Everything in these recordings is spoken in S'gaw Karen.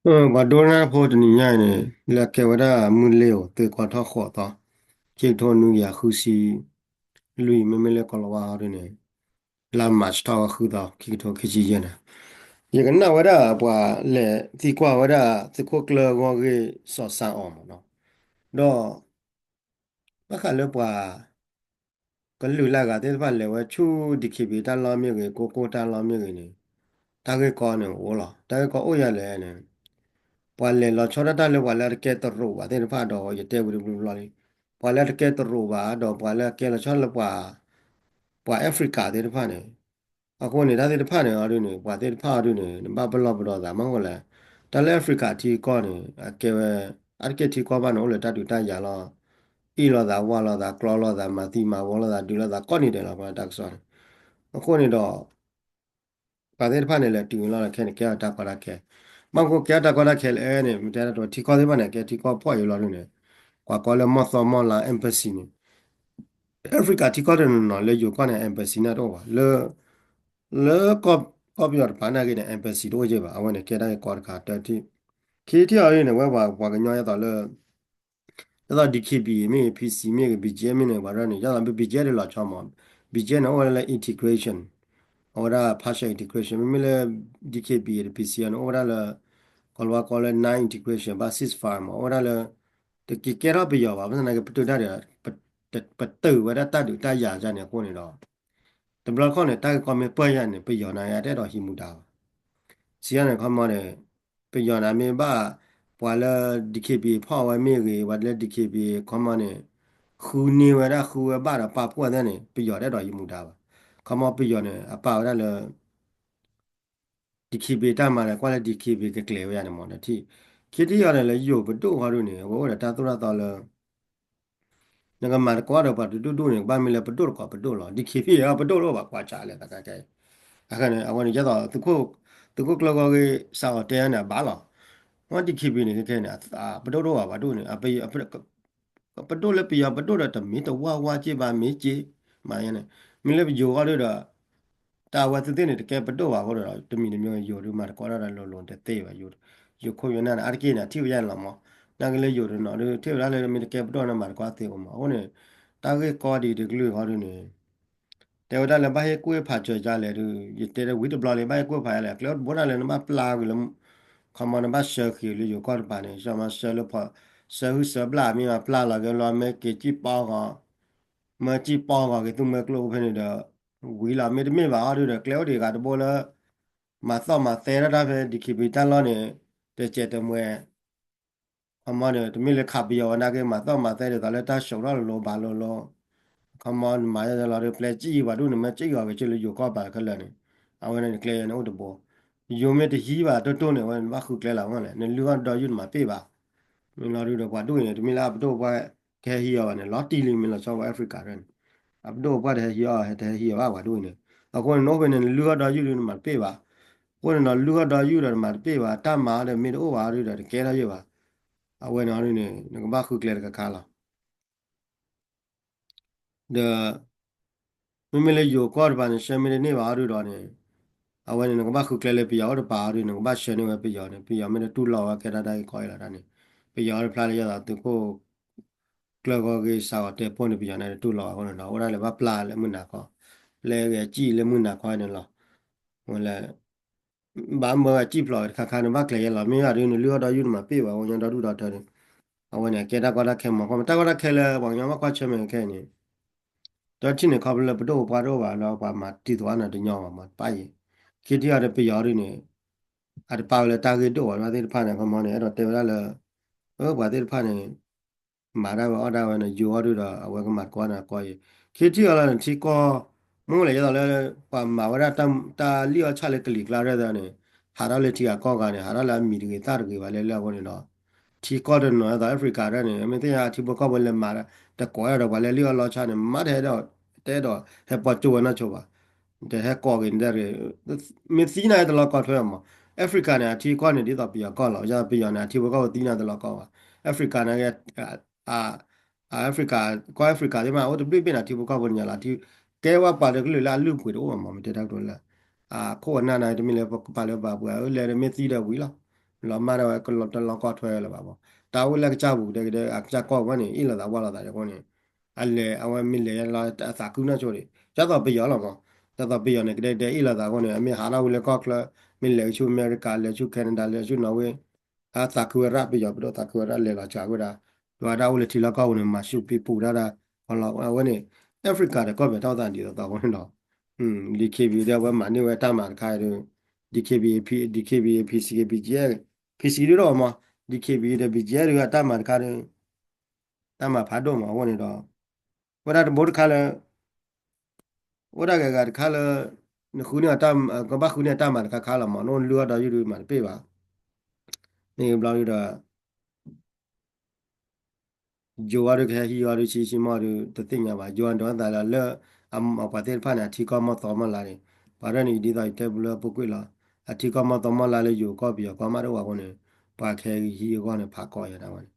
ပှၤဒိကနၣ်ဖိတနံၤညါအံၤန့ၣ် လၢအကဲဝဲဒၣ်မုၢ်လ့ၤဧိၤ သုးကီၢ်ထီၣ်ဃိးသီ ခံကထိနွံကယၤဃုဆံလွံၢ် မ့မ့ၢ်လၢကီၤလၤဝါဟီဒုန့ၣ် လါမၢ်ၡးထီၣ်ဝဲဃုသီ ခံကထိခံဆံယဲၢ်န့ၣ် ယကနၣ်ဝဲဒၣ်ပှၤလဲၤသံကွၢ်ဝဲဒၣ်သုးခိၣ်ကျၢၢ်ဂီၢ်ဂ့ၢ်စီၤစၣ်အီၤမးနီၤ ဒီး ဘၣ်ဃးလၢပှၤ ကလုာ်လၢအဂၤသ့ၣ်တဖၣ်လဲၤဝဲဆူ DKBA တၢ်လီၢ်မ့ၢ်ဂ့ၤ ကိကိၢ်တၢ်လီၢ်မ့ၢ်ဂ့ၤန့ၣ် တၢ်ဂ့ၢ်ကီန့ၣ်အိၣ်လီၤ. တၢ်ဂ့ၢ်ကီအိၣ်ယၤလဲၣ်န့ၣ် ပှၤလဲၤလီၤဆီဒၣ်တၢ်လၢပှၤလၢအတကဲတရူးဘၣ်သ့ၣ်တဖၣ်ဒီး ယတဲဝံၤတဘျီဘျီလံ ပှၤလၢအတကဲတရူးဘၣ်ဒီးပှၤလၢအကဲလီၤဆီလၢပှၤ ပှၤ Africa သ့ၣ်တဖၣ်န့ၣ် အဃိန့ၣ် တၢ်သ့ၣ်တဖၣ်န့ၣ်အီၤဒုန့ၣ် ပှၤသ့ၣ်တဖၣ်အီၤဒုန့ၣ် နဘၣ်ပလီၢ်ပဒီသးမ့ၢ်ဃိလဲၣ် တၢ်လၢ Africa ထံကီၢ်န့ၣ် အကဲဝဲ အါတက့ၢ်ထံကီၢ်ဘၣ်န့ၣ် အိၣ်လၢတၢ်ဒုးတၢ်ယၤလီၤ အ့ၣ်လိာ်သးဝါလိာ်သး ကျီလိာ်သး မၤသံမၤဝီလိာ်သး ဒုးလိာ်သးကိးနံၤဒဲးလီၤ ပှၤတၢ်ကစီၣ်န့ၣ် အဃိန့ၣ်ဒီး ပှၤသ့ၣ်တဖၣ်န့ၣ် လဲၤတုၤလီၤခဲန့ၣ် ကဲထီၣ်တၢ်ကီတၢ်ခဲ ဘၣ်မနုၤကဲထီၣ်တၢ်ကီတၢ်ခဲလဲၣ်န့ၣ် မ့ၢ်တဲဒၣ်ထံကီၢ်သ့ၣ်တဖၣ်န့ၣ် ကဲထံကီၢ်ဖှီၣ်အံၤလီၤဒုန့ၣ် ပှၤကိးလၢမီၢ်သီမီၢ်လါ embassy န့ၣ် Africa ထံကီၢ်တနီၤနီၤလၢယိၤကီၢ်န့ၣ် embassy န့ၣ်တအိၣ်ဘၣ် လၢ လၢ ကီၢ်ပယီၤတပၤနာ်က့န့ၣ် embassy တအိၣ်က့ဘၣ် အဝဲန့ၣ်ကဲတၢ်ဂ့ၢ်ကီတခါတထံၣ် ခံထံၣ်အီၤဒ်န့ၣ် ဝဲပှၤကညီဒ်သိးလၢ ဒ်သိး DKBA မ့ၢ်ဂ့ၤ PC မ့ၢ်ဂ့ၤ BGF မ့ၢ်ဂ့ၤ ပှၤဒ်န့ၣ် ဒ်သိး BGF ဒ်လီၤဆီမး BGF န့ၣ် အိၣ်ဝဲဒၣ်လၢ integration အဝဲဒၣ် partial integration မ့မ့ၢ်လၢ DKBA ဒီး PC န့ၣ် အိၣ်ဝဲဒၣ်လၢ ကီၤလၤဝါကိးလၢ non integration ဘၣ် ceasefire မး အိၣ်ဝဲဒၣ်လၢ တက့ၤကဲထီၣ်ပယီၤဘၣ် ဘၣ်ဆၣ်သနာ်က့ ပတုာ်တၢ်ဒီး ပတုာ်ဝဲဒၣ်တၢ်ဒုးတၢ်ယၤန့ၣ်အဃိန့ၣ်ဒီး တဘျီတခီၣ်န့ၣ် တၢ်ဂ့ၢ်ကီမ့ၢ်ပၢၢ်ယၤန့ၣ် ပယီၤန့ၣ် တအဲၣ်ဒိးဟံးမူဒါဘၣ် စံးယၤန့ၣ် ခီမီန့ၣ် ပယီၤန့ၣ်မ့ၢ်ဘၣ် ပှၤလၢ DKBA ဖီၣ်ဝဲမ့ၢ်ဂ့ၤ ပှၤလၢ DKBA ခီမီန့ၣ် ဃုန့ၢ်ဝဲဒၣ်ဃုဝဲဘၣ်ဒီးပာ်ဖှိၣ်သ့ၣ်န့ၣ် ပယီၤတအဲၣ်ဒိးဟံးမူဒါဘၣ် ခီမီပယီၤန့ၣ် အပာ်ဝဲဒၣ်လၢ DKBA တၢ်မၤလဲၣ် ကွၢ်လၢ DKBA ကကျဲၤဝဲယၤန့ၣ်မး တထံၣ် ခံထံၣ်အီၤန့ၣ်လၢယိၤပဒိၣ်ဃီဒုန့ၣ် အဝဲအိၣ်ဒီးတၢ်သိၣ်တၢ်သီလၢ နကမၤသကိးဒီးပှၤတဒူၣ်ဒူၣ်န့ၣ် ကဘၣ်မ့ၢ်လၢပဒိၣ်တကိးပဒိၣ်လီၤ DKBA ပဒိၣ်တအိၣ်ဘၣ်ကွၢ်ဆၣ်လဲၣ်တခါခဲအံၤ အဃိန့ၣ် အဝဲန့ၣ် ဒ်သိး သုးခိၣ်ကျၢၢ်ဂီၢ်ဂ့ၢ်စးအီၤတဲန့ၣ် အဘၣ်လီၤ မ့ၢ် DKBA န့ၣ် ခဲခဲန့ၣ် ပဒိၣ်တအိၣ်ဘၣ်ပှၤဒူၣ်န့ၣ် ပဒိၣ်လၢပယီၤပဒိၣ်ဒီးတမ့ၢ်တဝါဝါက့ဘၣ်မ့ၢ်က့ မၤယဲန့ၣ် မ့ၢ်လၢပယိၤဃီဒုဒီး တၢ်ဝဲသုသ့ၣ်န့ၣ် တကဲပဒိၣ်ဘၣ်အဃိဒီး တမံၤတမံၤယိၤဒုမၤသကိးတၢ်ဒီးလိၤလိၤတသ့ဘၣ် ယိၤခိၣ်ယိၤနၢ်န့ၣ် အါတက့ၢ်န့ၣ် အထံၣ်ဝဲယဲန့ၣ်လီၤမး နာ်က့လၢယိၤတနီၤဒု ထံၣ်ဝဲဒၣ်လၢမ့ၢ်တကဲပဒိၣ်န့ၣ် မၤသကိးသ့အီၤမး အဃိန့ၣ် တၢ်ဂ့ၢ်ကီဒ်တကလုာ်ဃီဒုန့ၣ် တဲဝဲဒၣ်လၢဘၣ်ဟ့ၣ်ကူၣ်ဖးစၢၤယါလဲၣ်ဒု ယတဲဝံၤတဘျီလံ ဘၣ်ဟ့ၣ်ကူၣ်ဖးယါလဲၣ် ကျဲအိၣ်တဘိဒၣ်လဲၣ် နဘၣ်ပျၢ်ကွံာ်လၢ ခီမီနဘၣ်ဆှၢဃံၤလၢယိၤကီၢ်တပၤန့ၣ် ဆှၢမၤဆှၢလၢ ဆှၢဟုၣ်ဆှၢဘျၣ်မ့ၢ်မၤပျၢ်လီၤက့ၤလီၤ မ့ၢ်က့ၤစံၣ်ပီဂီၤ မ့ၢ်စံၣ်ပီဂီၤက့ၤသူၣ်မၢကျိၣ်အိၣ်ဖဲန့ၣ်ဒီး ဝံၤလီၤ မ့တမ့ၢ်ဘၣ်အီၤဒုဒီး ကျဲအိၣ်ဒံးဂၤတဘိလၢ မၤသီၣ်မၤသဲဒၣ်တၢ်ဖဲ DKBA တၢ်လီၢ်န့ၣ် တစဲးတမှဲ ခီမီန့ၣ် တမ့ၢ်လၢခးပယီၤဝဲနာ်က့ မၤသီၣ်မၤသဲဒ်သိးလၢတၢ်ဆှိးထီၣ်လိၤလိၤဘၣ်လိၤလိၤ ခီမီနမၤယဲလီၤဒီး ပျဲစံၣ်ယံၤပှၤဒူၣ်န့ၣ်မ့ၢ်စံၣ်ယံၤအီၤက့ၤလၢယိၤကီၢ်ပၤခဲလၢာ်န့ၣ် အဝဲန့ၣ်ကျဲယဲန့ၣ်အိၣ်တဘိ ယိၤမ့ၢ်တဟံးဘၣ်တိၢ်တိၢ်န့ၣ် အဝဲန့ၣ်ဘၣ်ဃုကျဲလီၤဝဲလဲၣ် နလုၢ်အီၣ်ဒီးယုၢ်နမၤပ့ၢ်ဘၣ် မ့ၢ်လီၤဒုဒီးပှၤဒူၣ်အံၤန့ၣ် တမ့ၢ်လၢအပဒိၣ်ပှၢ်ကဟဲဟံးအီၤဘၣ်န့ၣ် လီၤတံၢ်လံ မ့ၢ်လီၤဆီဝဲ Africa ဒ်န့ၣ် အပဒိၣ်ပှၢ်တဟဲဟံးအီၤ တဟဲဟံးအီၤဘၣ်ပှၤဒူၣ်အံၤန့ၣ် အဃိန့ၣ် နအိၣ်ဖဲန့ၣ် နလုၢ်အီၣ်ဒီးယုၢ်ဒုနမၤတပ့ၢ်ဘၣ် အဃိန့ၣ်ဒီး လုၢ်အီၣ်ဒီးယုၢ်ဒီးနမၤတပ့ၢ်ဘၣ် တၢ်မၤအီၤဒီးမ့ၢ်တအိၣ်ဘၣ်ဒုဒီး တကဲထီၣ်ယုၢ်ဘၣ် အဝဲန့ၣ်ဒ်န့ၣ် နကဘၣ်ဃုကျဲတခါခါလီၤ ဒီး မ့မ့ၢ်လၢယိၤကီၢ်တပၤန့ၣ် ဆှၢမ့ၢ်တန့ၢ်ဘၣ်အီၤဒုဒီးန့ၣ် အဝဲန့ၣ် နကဘၣ်ဃုကျဲလၢပယီၤအိၣ်တပၤအီၤဒု နကဘၣ်ဆှၢန့ၢ်ဝဲပယီၤန့ၣ် ပယီၤမ့ၢ်တတူၢ်လိာ်ဝဲကဲဒၣ်တၢ်ဂ့ၢ်ကီအံၤလီၤဒ်န့ၣ် ပယီၤတဖျါလၢယသးသုးခိၣ် ကျၢၢ်ဂီၤဂ့ၤစးဂီၤတဲပိၢ်န့ၣ် ပယီၤန့ၣ်တတူၢ်လိာ်ဘၣ်အဃိန့ၣ်ဒီး အိၣ်ဒၣ်လၢဘၣ်ပျၢ်လၢမုၢ်နၤခီ ပျဲဂ့ၤအစံၣ်လၢမုၢ်နၤခီန့ၣ်လီၤ ဝဲလၢ ဘၣ်မၢအစံၣ်ဖျိးတခါခါန့ၣ် ဘၣ်ကျဲၤယဲလီၤ မ့ၢ်ဂ့ၤဒု နလုၢ်အီၣ်ဒီးယုၢ်နမၤပ့ၢ်ဘၣ် ပှၤကညီဒီဒူၣ်ဒီထၢန့ၣ် အဝဲန့ၣ် အကဲတၢ်ကီတၢ်ခဲမး ခီမ့ၢ်တၢ်ကီတၢ်ခဲလၢ ပှၤကညီဘၣ်ကွၢ်ဆၢၣ်မဲာ်ခဲအံၤန့ၣ် ဒီးထံၣ်န့ၣ် ခီဖျိလၢပဒိၣ်ပပှၢ်တအိၣ်ဘၣ်ဒီး ပှၤမၤတံၤသဝီန့ၣ်တညီဘၣ်မး တပၣ်ယံၤ ခံထံၣ်အီၤဒီးပယီၤဒုန့ၣ် အတပာ်ဝဲလၢတၢ်ဂ့ၢ်ဒိၣ်ဘၣ် ဘၣ်သ့ၣ်တဖၣ်န့ၣ် ခီမီန့ၣ် အဲၣ်ဒိးတဲဝဲဒၣ်လၢ အၢ ပှၤသ့ၣ်တဖၣ်န့ၣ် မၤဒၣ်ဝဲအီၣ်ဒၣ်ဝဲန့ၣ် ယိၤအီၤဒုဒီး အဝဲကမၤသကိးန့ၣ်အကီအံၤ ခံထံၣ်အီၤလၢနထံကီၢ် မ့ၢ်လၢယသးလၢ ပှၤမၤဝဲဒၣ်တၢ်လံၣ်အီၣ်ဆၣ်လၢကလံၤကျါရဲၣ်သၢန့ၣ် ဟးထီၣ်လၢထံဂၤကီၢ်ဂၤန့ၣ် ဟးထီၣ်လၢအမံၤတဂ့ၤသၣ်တဂ့ၤဘၣ်လဲၣ်လၢအဃိန့ၣ်ဒီး ထံကီၢ်တနီၤဒ်သိး Africa ဒၣ်န့ၣ် မ့ၢ်သ့ၣ်ညါအထံဖိကီၢ်ဖိလဲၤမၤ တကိးဒၣ်ဒီးပှၤလၢလံၣ်အီၣ်လီဆၣ်န့ၣ် မၤတဟဲဒီး တအဲၣ်ဒိး ဟဲပီကၠိဝဲနီၢ်ဆိဘၣ် တဟဲကိးက့ၤန့ၣ်တၢ်တဂ့ၤ မ့ၢ်သံန့ၣ်တလီၤကီထွဲမး Africa န့ၣ် အထံကီၢ်န့ၣ် ဒ်သိးပယီၤကီၢ်လီၤ ပယီၤန့ၣ် အထံဖိကီၢ်ဖိသံန့ၣ်တလီၤကီဘၣ် Africa န့ၣ် Africa ကီၢ် Africa သ့ၣ်မး အိၣ်တဘျုးဘ့ၣ်န့ၣ် အထံဖိကီၢ်ဖိတညါလီၤ ကဲဝဲပှၤတကလုာ်လၢအလုၢ်အပှ့ၤတအိၣ်ဘၣ်မး မ့ၢ်တဲတၢ်ကတိၤလၢ အခိၣ်အနၢ်န့ၣ် တမ့ၢ်လၢပကပာ်လၢပှၤပှဲၤ အၢ လဲၤဒီးမ့ၢ်သံဒီးဝံၤလီၤ လီၤမၢ်ဒၣ်ဝဲတလီၤကီၢ်ထွဲလၢၤဘၣ်မး. တၢ်အိၣ်လၢကစၢ်ပူၤကဒဲကဒဲ အကစၢ်ကီၢ်ဝဲန့ၣ် အ့ၣ်လိာ်သးဝီလိာ်သးအဃိန့ၣ် အလဲၤအဝဲမ့ၢ်လဲၤလၢအသးခုနီၢ်ဆိဒံး ဒ်သိးပယီၤလီၤမး. ဒ်သိးပယီၤန့ၣ် ကဒဲကဒဲအ့ၣ်လိာ်သးအဃိန့ၣ် အမ့ၢ်ဟးထီၣ်ဝံၤလၢကီၢ်ချၢ မ့ၢ်လဲၤဆူအမဲရကၤ လဲၤဆူ Canada လဲၤဆူ Norway အသးခုဝဲရၣ် ပယီၤပဒိၣ်သးခုဝဲရၣ် လဲၤလီၤစှၤဝဲဒၣ် ဒွးဒၣ်အိၣ်လၢထံလီၢ်ကီၢ်ပူၤန့ၣ် မၤဆူၣ်ပံပူၤတၢ်ဒၣ် အလီၤအဝဲန့ၣ် Africa ဒီးကီၢ်ပယီၤတၢ်အိၣ်သးဒ်သိးသိးအဃိန့ၣ်ဒီး DKBA ဒီးအဝဲမၤန့ၢ်ဝဲတၢ်မၤတခါဒီး DKBA DKBA PC BGF PC ဒ်ဒီးမး DKBA ဒီး BGF ဒီးအတၢ်မၤတခါဒီး တၢ်မၤဖးဒိၣ်မးအဃိန့ၣ်ဒီး ဝဲဒၣ်တဘိတခါလၢ အိၣ်ဒၣ်ဂၤဂၤတခါလၢ နဃုန့ၢ်အီၤ ကဘၣ်ဃုန့ၢ်အတၢ်မၤတခါခါလီၤမး နအိၣ်လုၢ်အီၣ်ဒီးယုၢ်ဒုးမၤတပ့ၢ်ဘၣ်. မ့ၢ်ဘျီဒုးဒီး ယိၤအီၤဒုးကဟဲဟံးအီၤဒုးဆံဆံမီၢ်ဒုး တသ့ၣ်ညါဘၣ် ယိၤအီၤဒိသးလၢ အပှၤသ့ၣ်တဖၣ်န့ၣ် အထံကီၢ်မီၢ်သီမီၢ်လါန့ၣ် ပှၤရဲၣ်န့ၣ် ဒ်သိးယတဲပူၤလၢပူၤကွံာ်လီၤ အထံကီၢ်မီၢ်သီမီၢ်လါလၢယိၤကီၢ်ပယီၤကီၢ် မးတအိၣ်ဘၣ်အဃိန့ၣ် ပှၤကဟဲဟံးအဂီၢ်န့ၣ် ဖးကီယဲဒၣ်ဝဲန့ၣ်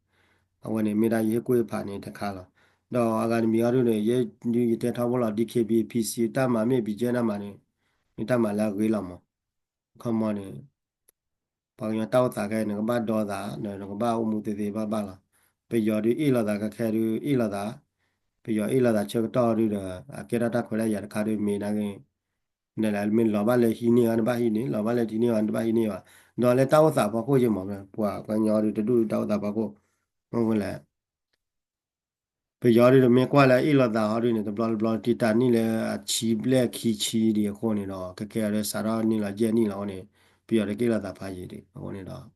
အဝဲန့ၣ်မ့ၢ်ဒၣ်ယဟ့ၣ်ကူၣ်ဖးန့ၣ်တခါလီၤ. ဒီးအဂၤတမံၤအီၤဒုးန့ၣ် ယဲဒုးယတဲထီဘိလီၤ DKBA PC တၢ်မၤမ့ၢ် BGF တၢ်မၤန့ၣ် မ့ၢ်တၢ်မၤလၢအဂ့ၤလီၤမး. ခီမီန့ၣ် ပှၤကညီတၢ်အိၣ်သးခဲအံၤ နကဘၣ်ဒီသး နကဘၣ်အိၣ်မူသ့သ့ဘၣ်ဘၣ်လီၤ. ပယီၤဒုးအ့ၣ်လိာ်သးခဲခဲဒုးအ့ၣ်လိာ်သး, ပယီၤအ့ၣ်လိာ်သးဆၢကတီၢ်ဒုးဒီး အကဲထီၣ်တၢ်ခွဲးတၢ်ယာ်တခါဒုးမ့ၢ်နာ်က့ နလဲၤမ့ၢ်လီၤဘၣ်လဲၤဟံးန့ၢ်အီၤ နဘၣ်ဟံးန့ၢ် လီၤဘၣ်လဲၤဟံးန့ၢ်အီၤ နတဘၣ်ဟံးန့ၢ်ဘၣ်. ဒီးလၢတၢ်အိၣ်သးဖီခိၣ်ယဲၢ်မး ပှၤကညီဒုးတဒူၣ်တၢ်အိၣ်သးဖီခိၣ် မ့ၢ်ဝဲလဲၣ် ပယီၤဒုးတမ့ၢ်ကွၢ်လၢအ့ၣ်လိာ်သးဟီဒုးန့ၣ် တဘျီတဘျီတံာ်တာ်နံၣ်လၢအဆံဘျဲၣ်ခံဆံဒံးအဃိန့ၣ်ဒီး ခဲကဲအီၤဒုးစးထီၣ်နံၣ်လီၤယဲၢ်နံၣ်လီၤအဃိန့ၣ် ပယီၤဒုးက့ၣ်လိာ်သးဖးယံာ်ဒံး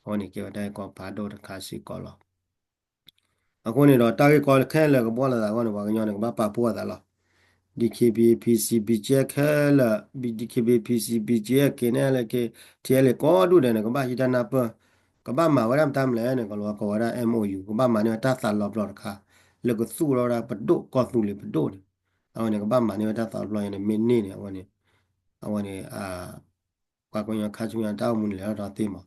အဃိန့ၣ်ဒီး အဃိန့ၣ်ကဲဝဲတၢ်ဂ့ၢ်ကီဖးဒိၣ်တခါစ့ၢ်ကီးလီၤ. အဃိန့ၣ်ဒီးတၢ်ဂ့ၢ်ကီခဲလၢာ်ကဘှီလိာ်သးအဂီၢ်န့ၣ် ပှၤကညီန့ၣ် ကဘၣ်ပာ်ဖှိၣ်အသးလီၤ. DKBA PC BGF ခဲလၢာ် DKBA PC BGF KNLA KTLA ကိးဒူၣ်ဒဲးန့ၣ် ကဘၣ်ဟံးတၢ်နၢ်ပၢၢ် ကဘၣ်မၤဝဲဒၣ်မတၤမလဲၣ်န့ၣ် ကလီၤကိးဝဲဒၣ် MOU ကဘၣ်မၤန့ၢ်ဝဲတၢ်သးလီၤပျီတခါ လၢကသူၣ်ထီၣ်ဝဲဒၣ်ပဒိၣ်ကီၢ်သူလ့ၤပဒိၣ်န့ၣ် အဝဲန့ၣ် ကဘၣ်မၤန့ၢ်ဝဲတၢ်သးလီၤပျီန့ၣ် မ့ၢ်န့ၢ်န့ၣ် အဝဲန့ၣ် အဝဲန့ၣ် ပှၤကညီခါဆူညါတၢ်အိၣ်မူန့ၣ် လဲၤထီၣ်ဒီးသ့မး.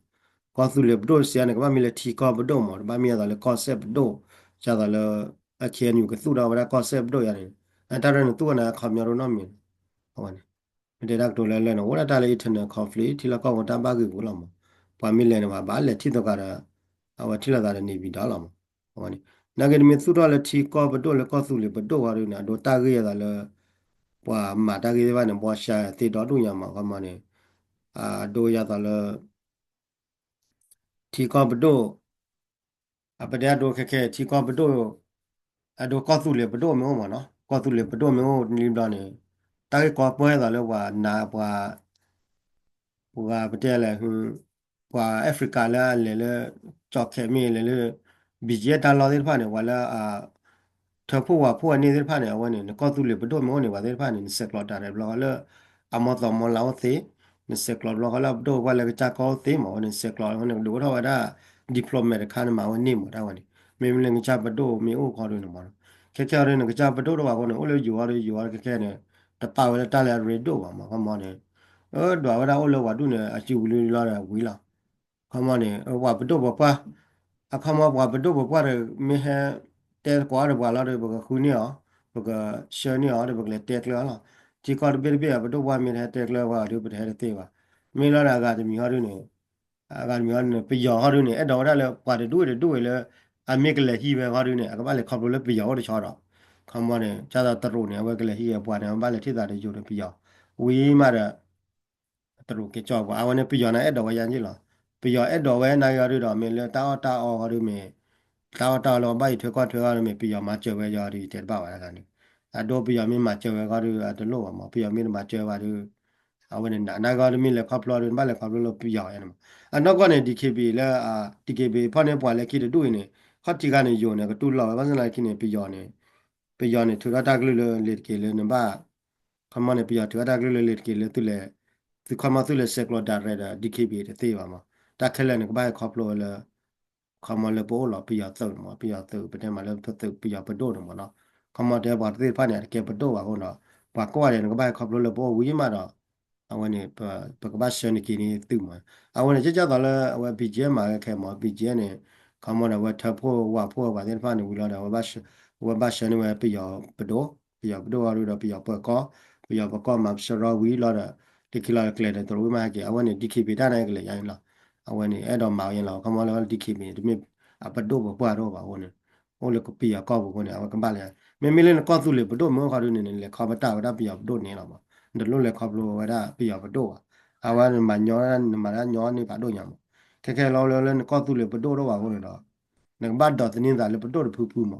ကီၢ်သူလ့ၤပဒိၣ်စ့ၢ်န့ၣ် ကဘၣ်မ့ၢ်လၢထံကီၢ်ပဒိၣ်မး တဘၣ်မ့ၢ်အသိးလၢကီၢ်စဲၣ်ပဒိၣ် ဒ်သိးလၢ အ KNU ကသူၣ်ထီၣ်ဝဲဒၣ်ကီၢ်စဲၣ်ပဒိၣ်ယါန့ၣ် အတၢ်ရဲၣ်န့ၣ်သူၣ်ဝဲန့ၣ် အခီပညီဒိၣ်နီတမံၤ အဝဲန့ၣ် မ့ၢ်တဲတၢ်ကတိၤလၢလၢန့ၣ် အိၣ်ဒၣ်တၢ်လၢ internal conflict ထံလီၢ်ကီၢ်ပူၤတၢ်ဘၣ်ဂ့ၢ်ပူၤလီၤမး. ပှၤမ့ၢ်လဲၤန့ၣ် ပှၤဘၣ်လဲၤထံၣ်သကိးဒီး အဝဲထံၣ်လိာ်သးဒီးန့ၣ်ပံၤဒီးလီၤမး. အဝဲန့ၣ် နာ်က့တမ့ၢ်သူၣ်ထီၣ်လၢထံကီၢ်ပဒိၣ်လၢကီၢ်သူလ့ၤပဒိၣ်ဝဲဒၣ်န့ၣ် အဒိတၢ်ဂ့ၢ်အသးလၢ ပှၤမၤတၢ်ဂ့ၢ်သ့ၣ်တဖၣ်န့ၣ် ဘှီရှါသ့ဒီဒူၣ်ညါမး ခီမီန့ၣ် အဒိယါသးလၢ ထံကီၢ်ပဒိၣ် အပတဲအဒိခဲခဲ ထံကီၢ်ပဒိၣ် အဒိကီၢ်သူလ့ၤပဒိၣ်မ့ၢ်အိၣ်မးနီၤ ကီၢ်သူလ့ၤပဒိၣ်မ့ၢ်အိၣ်လံဘျီန့ၣ် တၢ်ဂ့ၢ်ကီပၢၢ်သးလၢပှၤနးပှၤ ပှၤပတဲလဲၣ် ပှၤ Africa လၢအလဲၤလၢ ကၠီၣ်ခဲးမ့ၢ်လဲၤလၢ BGF တၢ်လီၢ်သ့ၣ်တဖၣ်န့ၣ် ပှၤလၢ ထၢဖှိၣ်ဝၤဖှိၣ်အန့ၣ်သ့ၣ်တဖၣ်န့ၣ် အဝဲန့ၣ် နကီၢ်သူလ့ၤပဒိၣ်မ့ၢ်အိၣ်န့ၣ် ပှၤသ့ၣ်တဖၣ်န့ၣ် နဆဲးကျိးတၢ်ရဲၣ်ဘျီဃီလၢ အမီၢ်သီမီၢ်လါအိၣ်သ့, နဆဲးကျိးဘျီဃီလၢအပဒိၣ်ပှၢ်လၢကစၢ်ကီၢ်အိၣ်သ့မး အဝဲန့ၣ် ဆဲးကျိးအဝဲန့ၣ် ကဒုးအိၣ်ထီၣ်ဝဲဒၣ် diplomat တခါန့ၣ်မး အဝဲန့ၣ်မး တၢ်ဝဲန့ၣ် မ့မ့ၢ်လၢနကစၢ်ပဒိၣ်မ့ၢ်အိၣ်ခီဒုးန့ၣ်မး ခဲခဲအီၤဒုး နကစၢ်ပဒိၣ်တအိၣ်ဘၣ်အဃိန့ၣ် အိၣ်လၢယိၤအီၤဒုး ယိၤအီၤခဲခဲန့ၣ် တပာ်ဝဲလၢတၢ်လၢအရ့ဒိၣ်ဘၣ်မး ခီမီန့ၣ် အဒွးဝဲဒၣ်အိၣ်လၢပှၤဒူၣ်န့ၣ် အစုပူၤလံလီၤဒီးဝံၤလီၤ ခီမီန့ၣ် ပှၤပဒိၣ်ပပှၢ် အခီမီပှၤပဒိၣ်ပပှၢ်ဒီး မ့ၢ်ဟဲတဲသကိးဒီးပှၤလီၤဒီး ပကဃုန့ၢ်အီၤ ပကဆှၢန့ၢ်အီၤဒီး ပကလဲၤတဲကျၢၤအီၤလီၤ. ထံကီၢ်တဘ့ၣ်တဘ့ၣ်အပဒိၣ်ပှၢ်မ့ၢ်တဟဲတဲကျၢၤပှၤဒီး ပတဟဲတသ့ဘၣ်. မ့ၢ်လီၤဒီးအဂၤတမံၤဟီဒုးန့ၣ် အဂၤတမံၤဟီဒုးန့ၣ် ပယီၤဟီဒုးန့ၣ် အဲၣ်ဒိးဝဲဒၣ်လၢပှၤတဒူၣ်တဒူၣ်ဝဲလၢ အမ့ၢ်ကလဲၤဟံးဝဲဟီဒုးန့ၣ် အကဘၣ်လဲၤခီဖျိလၢပယီၤအိၣ်တဆီဒီး ခီမီန့ၣ် ဒ်သိးတရူးန့ၣ် အဝဲကလဲၤဟံးဝဲပှၤန့ၣ် အဝဲဘၣ်လဲၤထံၣ်သးဒီးယိၤဒီးပယီၤ ဝံၤမးဒီး တရူးက့ၤကၠီပှၤ အဝဲန့ၣ် ပယီၤန့ၣ်အဲၣ်ဒိးဝဲယါယ့ၣ်လီၤ. ပယီၤအဲၣ်ဒိးဝဲနာ်က့ၤအီၤဒုးဒီး မ့ၢ်လၢတၢ်အီၣ်တၢ်အီအီၤဒုးမ့ၢ် တၢ်အီၣ်တၢ်အီလၢဘၣ်ယံၤထွဲကွၢ်ထွဲအီၤဒုးမ့ၢ် ပယီၤမၤစၢၤဝဲယီၤဒုး ယတဲတဘၣ်ဘၣ်တခါန့ၣ် အဒိပယီၤမ့ၢ်မၤစၢၤဝဲဃီဒုး အတလိၣ်ဘၣ်မး ပယီၤမ့ၢ်တမၤစၢၤဝဲဘၣ်ဒုး အဝဲန့ၣ် နာ်က့ၤအီၤဒုးမ့ၢ်လဲၤခီဖျိဒုး နဘၣ်လဲၤခီဖျိလၢပယီၤန့ၣ်မး အနီၢ်ကီၢ်န့ၣ် DKBA လၢ DKBA ဖီၣ်န့ၢ်ပှၤလၢခံတဒူၣ်အံၤန့ၣ် ခီၣ်ထံးခါန့ၣ် ယိၤန့ၣ် ကတူၢ်လိာ်ဝဲ ဘၣ်ဆၣ်သနာ်က့န့ၣ် ပယီၤန့ၣ် ပယီၤန့ၣ် ထုးထီၣ်တၢ်ကလုၢ်လၢလ့ၤတက့ၤလၢနဘၣ် ခီမီန့ၣ် ပယီၤထုးထီၣ်တၢ်ကလုၢ်လၢလ့ၤတက့ၤလၢသုလဲၤ သုခီမီသုလဲၤဆဲးကျိး direct ဒီး DKBA တသ့ဘၣ်မး တၢ်ခဲလၢာ်န့ၣ် ကဘၣ်ဟဲခီဖျိဝဲလၢ ခီမီလၢပအိၣ်လီၤ ပယီၤသုးန့ၣ်မး ပယီၤသုး ပတဲမးလၢပသုး ပယီၤပဒိၣ်န့ၣ်မးနီၤ ခီမီတဲပှၤသ့ၣ်တဖၣ်န့ၣ် အတကဲပဒိၣ်ဘၣ်အဃိဒီး ပှၤကွၢ်ဒဲးန့ၣ် ကဘၣ်ဟဲခီဖျိလၢပအိၣ်ဝံၤမးဒီး အဝဲန့ၣ် ပကဘၣ်ဆှၢန့ၢ်က့ၤန့ၢ်သုးမး အဝဲန့ၣ် ကဲကၢ်သိးလၢအဝဲ BGF မၤဝဲခဲမး BGF န့ၣ် ခီမီန့ၣ် အဝဲထၢဖှိၣ်ဝၣ်ဖှိၣ်ဝဲပှၤသ့ၣ်တဖၣ်န့ၣ်ဝံၤလီၤဒီး အဝဲဘၣ်ဆှၢန့ၢ်ဝဲပယီၤပဒိၣ် ပယီၤပဒိၣ်အီၤဒုးဒီးပယီၤပၢၤကီၢ် ပယီၤပၢၤကီၢ်မၤစရီဝံၤလီၤဒီး လၢခံလီၤကျဲၤဒီးတရူးဝံၤမးဟဲက့ၤ အဝဲန့ၣ် DKBA တၢ်န့ၣ်ကလဲၤယါန့ၣ်လီၤ အဝဲန့ၣ် အဲၣ်ဒိးမၤဝဲညါလီၤ ခီမီလၢ DKBA န့ၣ် တမ့ၢ်အပဒိၣ်ပပှၢ်တအိၣ်ဘၣ်အဃိန့ၣ် အိၣ်လၢပယီၤကီၢ်ပူၤအဃိန့ၣ် အဝဲကဘၣ်လဲၤ မ့မ့ၢ်လၢနကီၢ်သူလ့ၤပဒိၣ်မ့ၢ်အိၣ်ဃီဒုန့ၣ် နလဲၤခီဖျိဝဲဒၣ်ပယီၤပဒိၣ်န့ၣ်လီၤမး နတလိၣ်လဲၤခီဖျိဝဲဒၣ်ပယီၤပဒိၣ်ဘၣ် အဝဲနမၤညီ နမၤတၢ်ညီန့ၢ်ဖးဒိၣ်ညါမး ခဲခဲလီၤလၢ လၢနကီၢ်သူလ့ၤပဒိၣ်တအိၣ်ဘၣ်အဃိန့ၣ်ဒီး နကဘၣ်ဒိးသန့ၤသးလၢပဒိၣ်တဖုဖုမး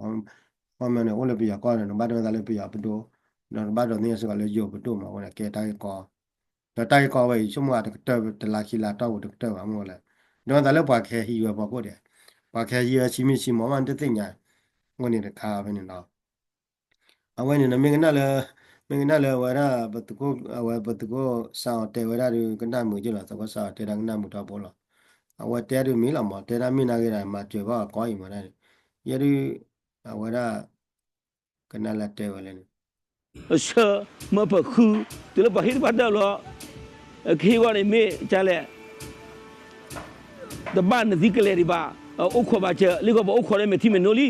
ခီမီန့ၣ် အိၣ်လၢပယီၤကီၢ်န့ၣ် နကဘၣ်ဒိးသန့ၤသးလၢပယီၤပဒိၣ် ဒီးနကဘၣ်ဒိးသန့ၤစ့ၢ်ကီးလၢယိၤပဒိၣ်မးအဃိန့ၣ် ကဲတၢ်ဂ့ၢ်ကီ ဒီးတၢ်ဂ့ၢ်ကီဝဲအံၤ ဆိကမိၣ်အတကတၢၢ် တလါခံလါတီၢ်ပူၤတကတၢၢ်ဘၣ်မ့ၢ်လဲၣ် ဒိးသးလၢပှၤကဟဲဟံးဝဲပှၤကိးဒဲး ပှၤကဟဲဟံးဝဲဆံမံၤဆံမီၤမး နတသ့ၣ်ညါ အဃိန့ၣ်တခါဖဲန့ၣ်လီၤ အဝဲန့ၣ် မ့ၢ်ကနၣ်လၢ မ့ၢ်ကနၣ်လၢအဝဲဒၣ် ပသုးခိၣ် အဝဲပသုးခိၣ်စးအီၤတဲဝဲဒၣ်ဒုး ကနၣ်မုာ်က့လီၤ သုးခိၣ်စးအီၤတဲဒၣ်ကနၣ်မုာ်ထီဘိလီၤ အဝဲတဲဒုးမ့ၢ်လီၤမး တဲဒၣ်မ့ၢ်နာ်က့ဒီး မၤစၢၤဘၣ်အကီအံၤမးဒၣ်န့ၣ် ယဲဒုး အဝဲဒၣ် ကနၣ်လၢတဲဝဲလဲၣ်န့ၣ် အဆၢ မၢပၢၤဃု တုၤလၢပှၤဟ့ၣ်တဖၣ်တၢ်လီၤ ကဟ့ၣ်ဂီၢ်န့ၣ်မ့ၢ်ကလဲၣ် တဘၣ်နသံကလဲၤဒံးဘၣ် အိၣ်ခိးဘၣ်စၢၤ လၢကီၢ်ပှၤအိၣ်ခိးဒီးမဲာ်ထံမဲာ်နိလံ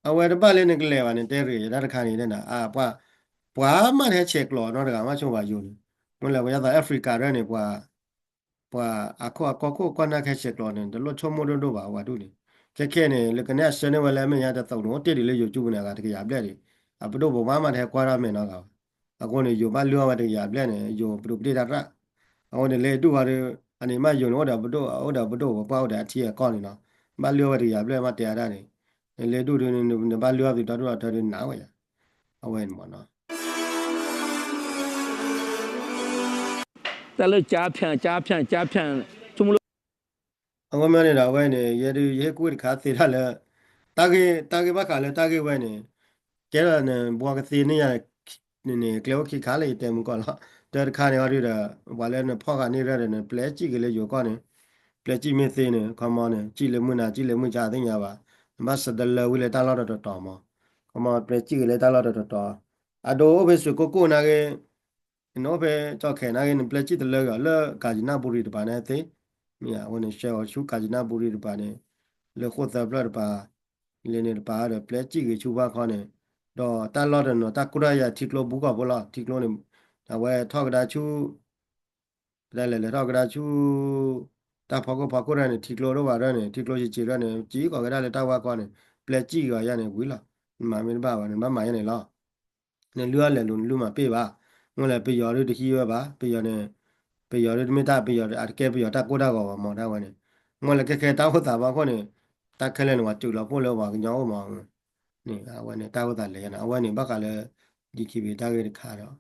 အဝဲတဘၣ်လၢနကလဲၤဘၣ်န့ၣ် တဲရ့ၣ်ယဲဒၣ်တခါန့ၣ် ပှၤမ့ၢ်တဟဲဆဲးကျိးနီတဂၤမးဆိဘၣ်ယိၤန့ၣ် မ့ၢ်လၢပယီၤသး Africa ရဲၣ်န့ၣ် ပှၤ ပှၤအခိၣ်အကီၢ်ခိၣ်ကီၢ်နၢ်ကဟဲဆဲးကျိးန့ၣ် တလိၣ်ဆိကမိၣ်ဒိၣ်ဒိၣ်ဘၣ်ဝဲဒၣ်န့ၣ် ခဲခဲန့ၣ် လၢကနဲအဆၢန့ၢ်ဝဲလၢအမဲာ်ညါတသိးန့ၣ် အိၣ်တ့ၢ်ဒံးလၢယိၤကၠူပူၤန့ၣ် အဂၤတကယၤဘျဲၣ်ဒံး အပဒိၣ်ပပှၢ်မးတဟဲကွၢ်ထီၣ်မဲာ်နီတဂၤဘၣ် အဃိန့ၣ် ယိၤဘၣ်လုၢ်အီၣ်ဝဲတကယၤဘျဲၣ်န့ၣ် ယိၤပဒိၣ်ပတ့ၢ်တၢ်ရၣ် အဃိန့ၣ် လၢဒူၣ်ဝဲဒၣ် အန့ၣ်မးယိၤန့ၣ် အိၣ်ဒီးပဒိၣ် အိၣ်ဒီးပဒိၣ်ပပှၢ်အိၣ်ဒီးအထံအကီၢ်န့ၣ်နီၤ ဘၣ်လုၢ်အီၣ်ဝဲတကယၤဘျဲၣ်မးတဲအါဒၣ်န့ၣ် လၢဒူၣ်ဒုး နဘၣ်လုၢ်အီၣ်သုးဒီဒူၣ်ဒီထၢဒုးနးဝဲယၤ အဝဲန့ၣ်မးနီၤ တၢ်လၢ ကၠါဖၠၣ် ကၠါဖၠၣ် ကၠါဖၠၣ် ဆိကမိၣ်လၢ အဝဲမ့ၢ်န့ၣ်ဒီး အဝဲန့ၣ် ယဲဒုး ယဟ့ၣ်ကူၣ်တခါသ့တၢ်လၢ တၢ်ဂ့ၢ် တၢ်ဂ့ၢ်ဘၣ်ဃးလၢတၢ်ဂ့ၢ်ဝဲန့ၣ် ကဲဒီးနဘှီကသ့န့ၢ်ယၤန့ၣ် ကျဲအိၣ်ခံခါလၢယတဲမုၢ်ကီၢ်လီၤ. တၢ်တခါန့ၣ်အီၤဒုးဒီး ပှၤလၢနဖီၣ်ဃာ်န့ၢ်ရၢၢ်ဒီး နပျဲစံၣ်က့ၤလၢယိၤကီၢ်န့ၣ် ပျဲစံၣ်မ့ၢ်သ့န့ၣ် ခီမီန့ၣ် စံၣ်လၢမုၢ်နၤ စံၣ်လၢမုၢ်ဆါသ့ၣ်ညါဘၣ်. နဘၣ်စးတလၢဝံၤလၢတၢ်လီၢ်တတီၤတီၤမး. ခီမီ ပျဲစံၣ်က့ၤလၢတၢ်လီၢ်တတီၤတီၤ အဒိအိၣ်ဖဲစူးကိၢ်ကိၢ်နာ်က့ နအိၣ်ဖဲကၠီၣ်ခဲးနာ်က့ နပျဲစံၣ်တလၢက့ၤအီၤလၢ ကၣ်စနၣ်ဘူရံၤတပၤန့ၣ်သ့, မ့ၢ်ဧါ, အဃိန့ၣ် ဆှၢအီၤဆူကၣ်စနၣ်ဘူရံၤတပၤန့ၣ် လၢဃိၣ်သၢဖျၢၣ်တပၤ လၢန့ၣ်တပၤဒီး ပျဲစံၣ်ဂ့ၤဆူဘၣ်ခီန့ၣ်, ဒီးတၢ်လီၢ်တနီၤ တၢ်ကိၢ်တၢ်ယၤထံကျိဘူးကီၢ်ဖိလီၤ. ထံကျိန့ၣ် အဝဲထီၣ်ကဒါဆူ ကဒဲလဲၣ် လဲၤထီၣ်ကဒါဆူ တၢ်ဖီခိၣ်ဖီခိၣ်တၢ်န့ၣ် ထံကျိဒိၣ်ဝဲဒၣ်န့ၣ် ထံကျိဆံးဆံးဒၣ်န့ၣ် စံၣ်ကီးကဒါလၢတၢ်ဝါခီန့ၣ် ပျဲစံၣ်ဂ့ၤအီၤယၤန့ၣ် ဝံၤလီၤ. နမၤမ့ၢ်တဘၣ်ဘၣ် နဘၣ်မၤယၤန့ၣ်လီၤ. နလုၢ်အီၣ်လဲၤလူၤ နလုၢ်မၤပ့ၢ်ဘၣ်. မ့ၢ်လၢပယီၤဒုးတဟံးဝဲဘၣ်. ပယီၤန့ၣ် ပယီၤဒုးတမ့ၢ်တၢ်ပယီၤ အတကဲပယီၤတၢ်ကိၢ်တၢ်ဂီၤဘၣ်မး တၢ်ဝဲန့ၣ်. မ့ၢ်လၢခဲခဲတၢ်အိၣ်သးဘၣ်အဃိန့ၣ် တၢ်ခဲလၢာ်န့ၣ် ပှၤစူးလီၤပိၢ်လၢပှၤကညီအိၣ်မး. န့ၣ် အဝဲန့ၣ် တၢ်အိၣ်သးလဲၤယၤန့ၣ် အဝဲန့ၣ် ဘၣ်ဃးလၢ DKBA တၢ်ဂ့ၢ်တခါဒီး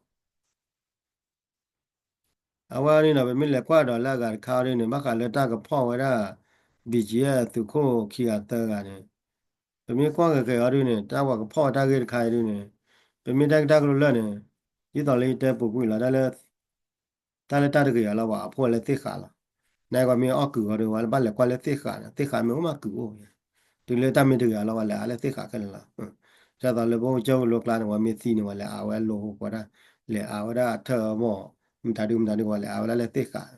အဝဲန့ၣ်ဒီး ပမ့ၢ်လဲၤကွၢ်ဒီးလၢအဂၤတခါအီၤဒုန့ၣ် ဘၣ်ဃးလၢတၢ်ကဖီၣ်ဝဲဒၣ် BGF သုးခိၣ်ခံဂၤသၢဂၤန့ၣ်, ပမ့ၢ်ကွၢ်ဃဲၤဃဲၤအီၤဒုန့ၣ် တၢ်ပှၤကဖီၣ်ဝဲတၢ်ဂ့ၢ်တခါအံၤဒုန့ၣ်, ပမ့ၢ်တၢ်ဂ့ၢ်တၢ်ကျိၤလၢာ်န့ၣ် ဒ်သိးလၢယတဲပူၤကွံာ်လီၤ တၢ်လၢ တၢ်လၢတၢ်တဂ့ၤအလီၤ ပှၤအဖီၣ်ဝဲလၢသ့ၣ်ဃးလီၤ. နကွၢ်မ့ၢ်အီၣ်ကုာ်အီၤဒု ပှၤလၢဘၣ်လဲၤကွၢ်လၢသ့ၣ်ဃးန့ၣ် သ့ၣ်ဃးမ့ၢ်အိၣ်မးကုာ်အိၣ်. တုၤလၢတၢ်မ့ၢ်တဂ့ၤအလီၤ ပှၤလဲၤအါလၢသ့ၣ်ဃးခဲလၢာ်လီၤ. ဒ်သိးလၢပအိၣ်ကၢၢ်လိကျါန့ၣ် ပှၤမ့ၢ်သံန့ၣ် ပှၤလဲၤအါဝဲလိာ်ဖိဃီဒၣ်, လဲၤအါဝဲဒၣ်အထၢၣ်အဘီၣ်, မတၤဒုမတၤဒု ပှၤလဲၤအါဝဲဒၣ်လၢသ့ၣ်ဃး.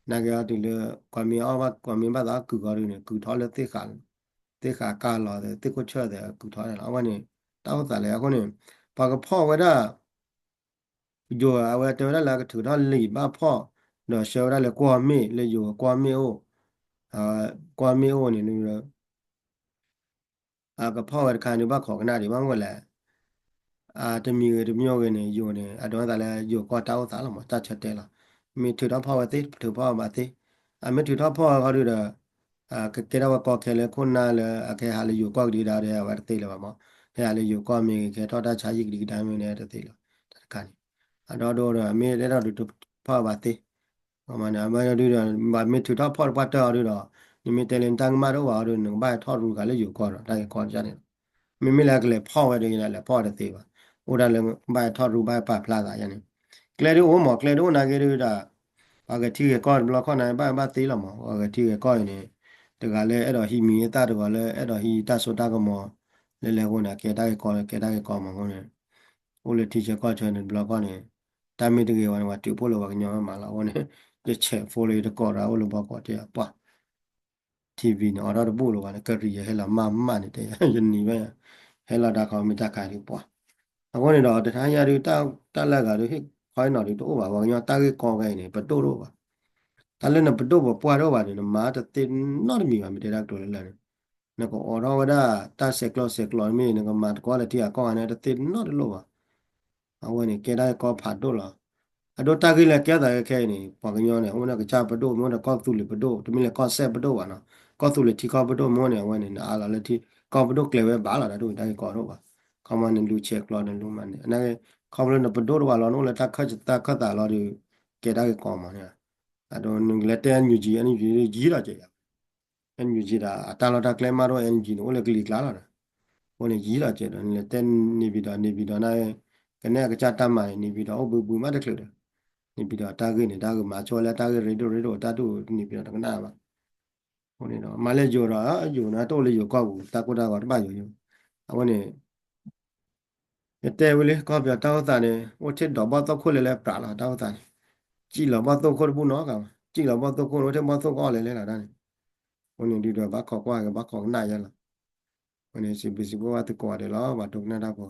နကွၢ်အီၤတုၤလၢ ကွၢ်မ့ၢ်အီၣ်ဘၣ် ကွၢ်မ့ၢ်ဘၣ်သးအီၣ်ကုာ်အီၤဒုန့ၣ် ကုာ်ထီၣ်လၢသ့ၣ်ဃး, သ့ၣ်ဃးကၢ်လီၤ သ့ၣ်ခိၣ်ဆၢၣ်သဲးကုာ်ထီၣ်န့ၣ်လီၤ. အဝဲန့ၣ် တၢ်အိၣ်သးလဲၣ်အဃိန့ၣ် ပှၤကဖီၣ်ဝဲဒၣ် ယိၤ အဝဲတဲဝဲဒၣ်လၢအကထုးထီၣ်လံာ်ဘၣ်ဖီၣ်, ဒီးဆှၢဝဲဒၣ်လၢကွီၢ်မ့ၣ် လၢယိၤကွီၢ်မ့ၣ်အိၣ်, ကွီၢ်မ့ၣ်အိၣ်န့ၣ် အကဖီၣ်ဝဲတခါန့ၣ် ဘၣ်ခိးကနၣ်ဒံးဘၣ်မ့ၢ်လဲၣ်. တမံၤဂ့ၤတမံၤဂ့ၤန့ၣ် ယိၤန့ၣ် အဒိသးလၢယိၤကီၢ်တၢ်အိၣ်သးလီၤမး တၢ်ဆၢတဲလီၤ. မ့ၢ်ထုးထီၣ်ဖီၣ်ဝဲသ့ ထုးဖီၣ်ဘၣ်သ့, အမ့ၢ်ထုးထီၣ်ဖီၣ်ဝဲဃီဒုဒီး ကကဲထီၣ်ဝဲကီခဲလၢာ်ခိၣ်နၢ်လၢ အကဟဲဟးလၢယိၤကီၢ်ကဒံကဒါဒီး အဝဲတသ့လၢၤဘၣ်မး, ကဟဲဟးလၢယိၤကီၢ်မ့ၢ်ဂ့ၤ ကဟဲထီၣ်တၢ်ဆါဟံၣ်ကဒံကဒါမ့ၢ်ဂ့ၤန့ၣ် တသ့လၢၤ တၢ်တခါန့ၣ်, အဒီဒိဒီး မ့ၢ်အဲၣ်ဒိးထုးထီၣ်ဖီၣ်ဘၣ်သ့ အမ့ၢ်ဒုဒီး ဘၣ်မ့ၢ်ထုးထီၣ်ဖီၣ်တပှၢ်တၢၢ်အီၤဒုဒီး နမ့ၢ်တဲလၢနတၢ်ကမၣ်တအိၣ်ဘၣ်အီၤဒု နကဘၣ်ဟဲထီၣ်ရူၤဃာ်လၢယိၤကီၢ်ဒီး တၢ်ဂ့ၢ်ကီတခါန့ၣ်လီၤ. မ့မ့ၢ်လၢအကလဲၤဖီၣ်ဝဲဒၣ် လဲၤဖီၣ်ဝဲတသ့ဘၣ်. အိၣ်ဒၣ်လၢဘၣ်ဟဲထီၣ်ရူၤ ဘၣ်ဟဲပာ်ဖျါသးယါန့ၣ်, ကျဲဒုအိၣ်မး ကျဲဒုအိၣ်နာ်က့ဒုဒီး ပှၤဂဲၤထံဂဲၤကီၢ်တဘျီခီၣ်န့ၣ် ဘၣ်ဘၣ်သ့လီၤမး ပှၤဂဲၤထံဂဲၤကီၢ်အံၤန့ၣ် တဂၤလၢအဲၣ်ဒိးဟံးမံၤအသၣ် တဂၤလၢအဲၣ်ဒိးဟံးတၢ်စိတၢ်ကမီၤ လဲၤလဲၤအဃိန့ၣ် ကဲတၢ်ဂ့ၢ်ကီ ကဲတၢ်ဂ့ၢ်ကီမးအဃိန့ၣ် အိၣ်လၢထံဆၢကီၢ်ဆၢန့ၣ်တဘျီခီၣ်န့ၣ် တၢ်မ့ၢ်တဂ့ၤဝဲန့ၣ် ပှၤတုၤဖှိၣ်လၢပှၤကညီမးလီၤ. အဃိန့ၣ် ယဆဲးဖိလၢယတကိးဒီး အိၣ်လၢဘီကီးတဲပှၢ် TV န့ၣ် အိးထီၣ်တဘူၣ်လၢၤဘၣ်န့ၣ် ကရံၣ်ယဲဟဲလီၤမၢ်မၢ်န့ၣ် တဲ ယနံၤဝဲ ဟဲလီၤတၢ်ခီမ့ၢ်တၢ်ခါဒုးပှၢ်. အဃိန့ၣ်ဒီး တဟါညါဒုး တၢ်လၢအဂၤဒုး ဟ့ၣ်ခီဟ့ၣ်နီၤဒုးတအိၣ်ဘၣ် ပှၤကညီတၢ်ဂ့ၢ်ကီခဲအံၤန့ၣ် ပဒိၣ်တအိၣ်ဘၣ်. တၢ်လၢနပဒိၣ်ပပှၢ်တအိၣ်ဘၣ်န့ၣ် နမၤတသ့နီတမံၤဘၣ် မ့ၢ်တဲတၢ်ကတိၤလၢလၢ်န့ၣ်, နကအိးထီၣ်ဝဲဒၣ် တၢ်ဆဲးကျိးဆဲးကျိးမ့ၢ် နကမၤသကိးလၢထံဂၤကီၢ်ဂၤန့ၣ် တသ့နီတလိၣ်ဘၣ်. အဝဲန့ၣ် ကဲတၢ်ဂ့ၢ်ကီဖးဒိၣ်လီၤ. အဒိတၢ်ဂ့ၢ်လၢကဲသးခဲအံၤန့ၣ် ပှၤကညီန့ၣ် အိၣ်ဝဲဒၣ်ကစၢ်ပဒိၣ် မ့ၢ်အိၣ်ဒီးကီၢ်သူလ့ၤပဒိၣ် တမ့ၢ်လၢကီၢ်စဲၣ်ပဒိၣ်ဘၣ်နီၤ, ကီၢ်သူလ့ၤထံကီၢ်ပဒိၣ်မ့ၢ်အိၣ်န့ၣ် အဝဲန့ၣ် နအါလီၤလၢထံကီၢ်ပဒိၣ်ကျဲၤဝဲဘၣ်လီၤ တၢ်ဒိၣ်တၢ်ဂ့ၢ်ကီတအိၣ်ဘၣ်. ခီမီန့ၣ် လူၤဆဲးကျိးန့ၣ် လူၤမၤန့ၣ် အနာ်က့ ခီဖျိလၢနပဒိၣ်တအိၣ်ဘၣ်လီၤ နအိၣ်လၢတၢ်ခၢၣ်သးခၢၣ်သးလီၤဒီး ကဲတၢ်ဂ့ၢ်ကီမးန့ၣ်, အဒိနကလဲၤတဲ NUG NUG ယံၤလီၤကဲးယၤ NUG ဒီး အတၢ်လီၢ်တၢ်ကျဲမးတအိၣ် NUG န့ၣ် အိၣ်လၢကလံၤကျါလီၤဒီး, အဃိန့ၣ် ယံၤလီၤကဲးဒီး နလဲၤတဲ နေပြည်တော် နေပြည်တော် န့ၣ် ကနဲၣ်အကစၢ်တၢ်မၤန့ၣ် နေပြည်တော် အိၣ်ဘှံးဘှံးမးတချုးဒီး, နေပြည်တော် တၢ်ဂ့ၢ်န့ၣ် တၢ်ဂ့ၢ်မၤဆိလၢတၢ်ဂ့ၢ်ရ့ဒိၣ်ရ့ဒိၣ် တၢ်ဒိၣ် နေပြည်တော် တကနၣ်ဘၣ်. အဃိန့ၣ်ဒီး မၤလၢယိၤဒီး ယိၤန့ၣ် တအိၣ်လၢယိၤကီၢ်ပူၤ တၢ်ကိၢ်တၢ်ဂီၤတဘၣ်ယိၤယိၤ, အဃိန့ၣ် ယတဲဝဲလံ ကီၢ်ပယီၤတၢ်အိၣ်သးန့ၣ် အိၣ်ထီၣ်ဒီးဘီၣ်သိၣ်ခိၣ်လၢလၢပြးလီၤ တၢ်အိၣ်သးန့ၣ်, စံၣ်လီၤဘီၣ်သိၣ်ခိၣ်တဘူၣ်နီတဂၤဘၣ်, စံၣ်လီၤဘီၣ်သိၣ်ခိၣ်န့ၣ် အိၣ်ထီၣ်ဘီၣ်သိၣ်ကီၢ်လဲၣ်လဲၣ်လီၤတၢ်န့ၣ်, အဃိန့ၣ် ဒုးဒီးဘၣ်ခိးကွၢ်က့ၤ ဘၣ်ခိးကနၣ်ယဲလီၤ. အဃိန့ၣ် စံးဘျုးစံးဖှိၣ်ဘၣ်သုကိးဂၤဒဲးလီၤ ဘၣ်ဒိကနၣ်တၢ်ဖိ